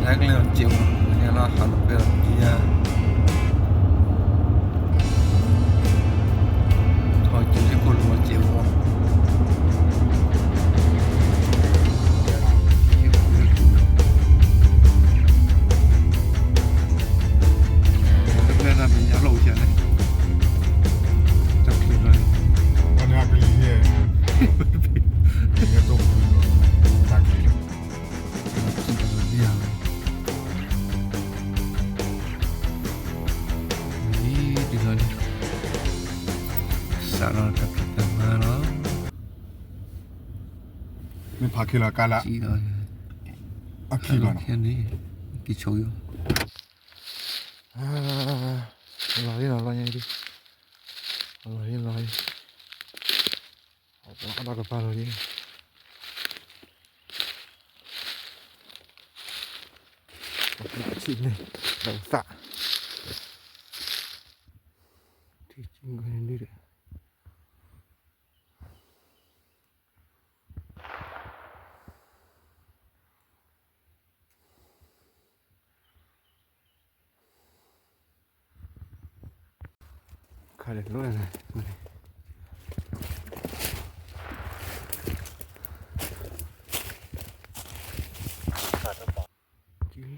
တၢ်ကျဲလီၤစဲးဝီၤ မ့ၢ်လီၤဟးလီၤပဲလီၤကံယါ ထီၣ်ကံလ့ၣ်ခိၣ်လီၤစဲးဝီၤ တၢ်ကျဲလီၤမ့ၢ်ညါလီၤအိၣ် တၢ်ချ့လီၤ အန့ၣ်အကလံၤယဲၢ် တၢ်ချ့လီၤ ဒ်လီၤန့ၣ် စးလီၤတၢ်ဖံးတၢ်မၤလီၤ မ့ၢ်ဖးခံလီၤကါလၢ အခံလီၤန့ၣ် က့ၤဆိၣ်ယီၤ လီၤလံလီၤလီၤညါဒ် လီၤလံလီၤလံ အဘၣ်ကပၤလီၤလံ ဆံၣ်န့ၣ် ဒီးသး ထံၣ်ကံကန့ၣ်ဒ် ခါဒဲးလီၤ ကံလ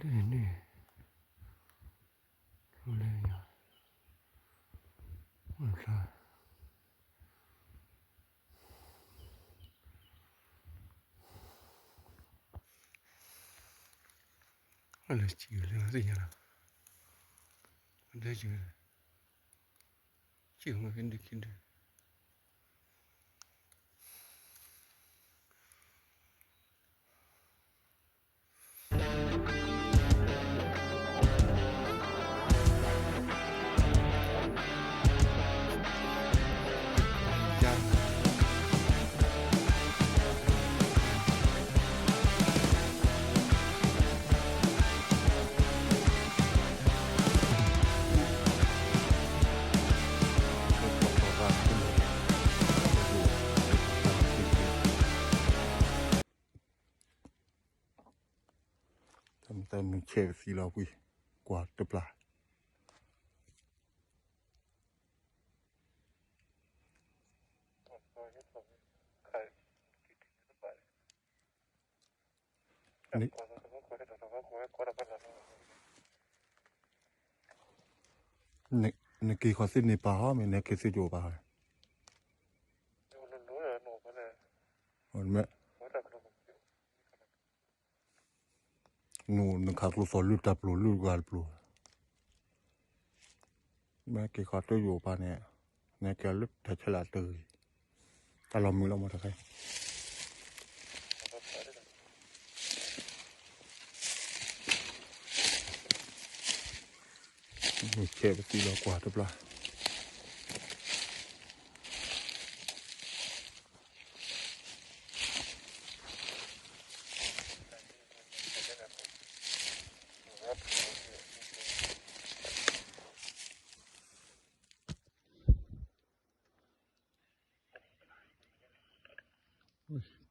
ၢန့ၣ် လၢညါ လၢစံးလၢသ့ၣ်ညါလီၤ လၢစံး စံးမ့ၢ်ဖဲဒုးခံဒုး တၢ်မ့ၢ်ဆဲးပသံလီၤကွံာ် ကွၢ်တပျၢ် နက့ၤခီသ့ၣ်န့ၣ်ပာ်ဟီ မ့ၢ်နက့ၤသ့ၣ်ကၠိပာ် မ့ၢ် နခးကျိသီၣ်လုၢ်တၢ်ပျိၤလုၢ်ဂၤတပျိၤ, မ့ၢ်က့ၤခီတၢ်ယိာ်ပာ်န့ၣ်, နက့ၤလၢတၢ်ဆဲးလၢတဂ့ၤ, တၢ်လီၤမုာ်လီၤမးတခါ, ဆဲးပသံလီၤကွၢ်တပျၢ်.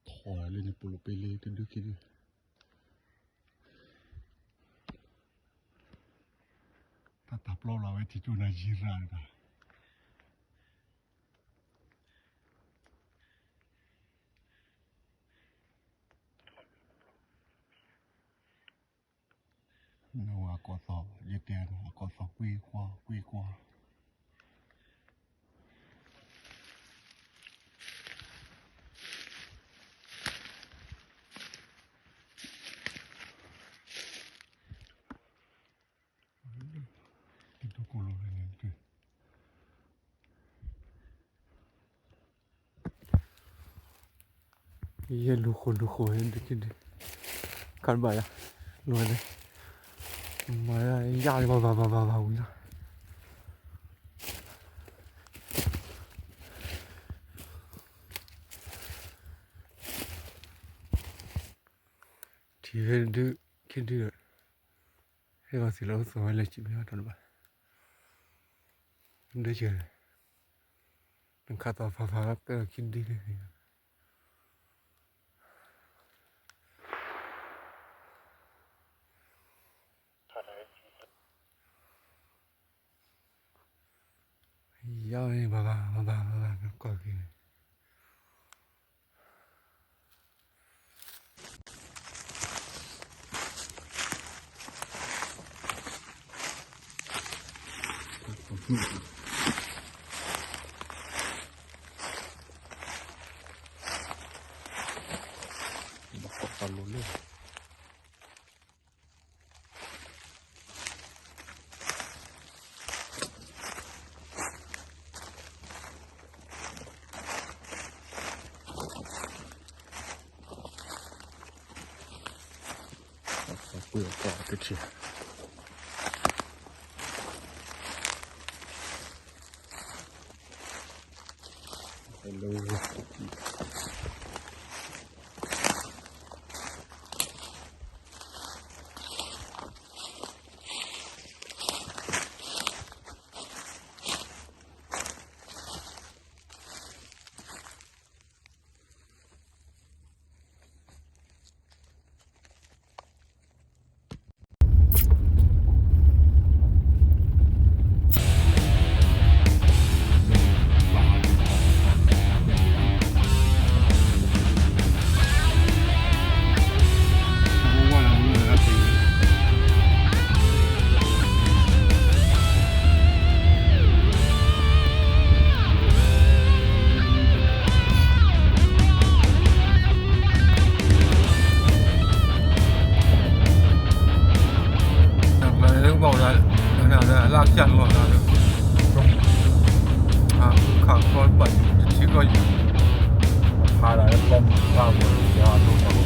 ထီၣ်လၢန့ၣ် ပူၤလီၤပ့ၤလ့တဒုခံဒု, တၢ်တၢ်ပျီလီၤဝဲ ထံၣ်တူၢ်နၤယံၤရၣ်တဂၤ နဝဲအကီၢ်သီၣ် ယတဲအကီၢ်သီၣ်ကွ့ကွီကွ့ကွီ. တံၤတူၢ်ကိၢ်လိာ်န့ၣ်, ယဲလူၤဃိလူၤဃိဒုး, ခါတဘၣ်ယၤ, လူၤန့ၣ်, မၤယၤလၢဘၣ်ဘၣ်ဘၣ်ဘၣ်ဝံၤလီၤ. ထံၣ်ဝဲဒုး, ခံဒုး, ဟဲဂီၤသ့ၣ်လၢအိၣ်သီၣ်ဝဲလၢစံးမ့ၢ်အီၤတဘၣ်, ဒုးကဲ, နခးသီၣ်ဖးဖးလၢပဲၢ်ခံဒုန့ၣ် နံၤ, ယၤန့ၣ် ဘၣ်ဘၣ်ဘၣ်ဘၣ်ဘၣ်ဘၣ် ကီၢ်က့ၤန့ၣ် ဘၣ်ဃီးလိၤလၢ ပှ့ၤအီၣ်တထံၣ် လၢ လၢကဘၣ်ဝဲဒၣ် လၢအလၢ်ကၢ်လီၤဒၣ်လၢ ခးခီပာ်တထံကီၢ်ယံၤ ဖးဒၣ်လၢကီၢ်မုၢ်ဖးဝဲယၤဒိၣ်မး